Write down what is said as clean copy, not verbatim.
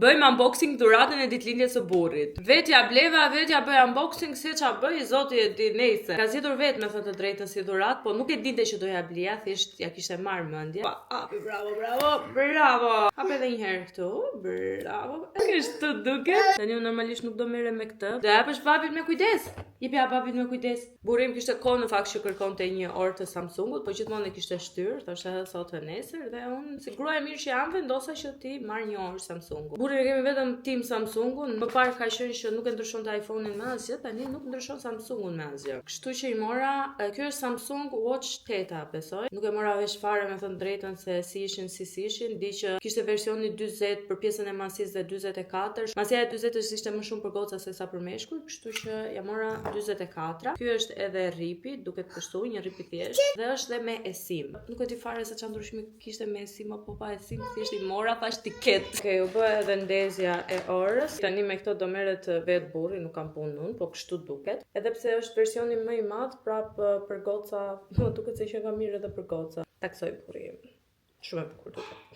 Bëjmë unboxing dhuratën e ditëlindjes së burrit. Vet ja bleva, vet ja bëj unboxing, se ça bëj, zoti e di nejse. Ka zgjedhur vet me thënë të drejtën si dhuratë, po nuk e dinte që do ja blija, thjesht ja kishte marrë mendja. Pa, hapi, bravo, bravo, bravo. Hap edhe një herë këtu, bravo. Kështu duket. Tani unë normalisht nuk do merrem me këtë. Do japësh babit me kujdes. Jepja babit me kujdes. Burri im kishte kohë në fakt që kërkonte një orë të Samsungut, po gjithmonë e kishte shtyr, thoshte edhe sot e nesër dhe unë si grua e mirë që jam vendosa që ti marr një orë Samsungu. Burri e kemi vetëm team Samsungun, më parë ka qenë që nuk e ndryshonte iPhone-in me asgjë, tani nuk ndryshon Samsungun me asgjë. Kështu që i mora, ky është Samsung Watch 8, besoj. Nuk e mora vesh fare me thënë drejtën se si ishin si si ishin, di që kishte versioni 40 për pjesën e masisë dhe 44. Masia e 40 ishte më shumë për goca se sa për meshkuj, kështu që ja mora 44. Ky është edhe rripi, duket kështu, një rrip i thjeshtë dhe është dhe me eSIM. Nuk e di fare se çfarë ndryshimi kishte me eSIM apo pa eSIM, thjesht i mora thash tiket. Okej, u bë edhe ndezja e orës. Tani me këto do merret vet burri, nuk kam punë unë, po kështu duket. Edhe pse është versioni më i madh, prap për goca, më duket se që ka mirë edhe për goca. Taksoj burri im. Shumë e bukur duket.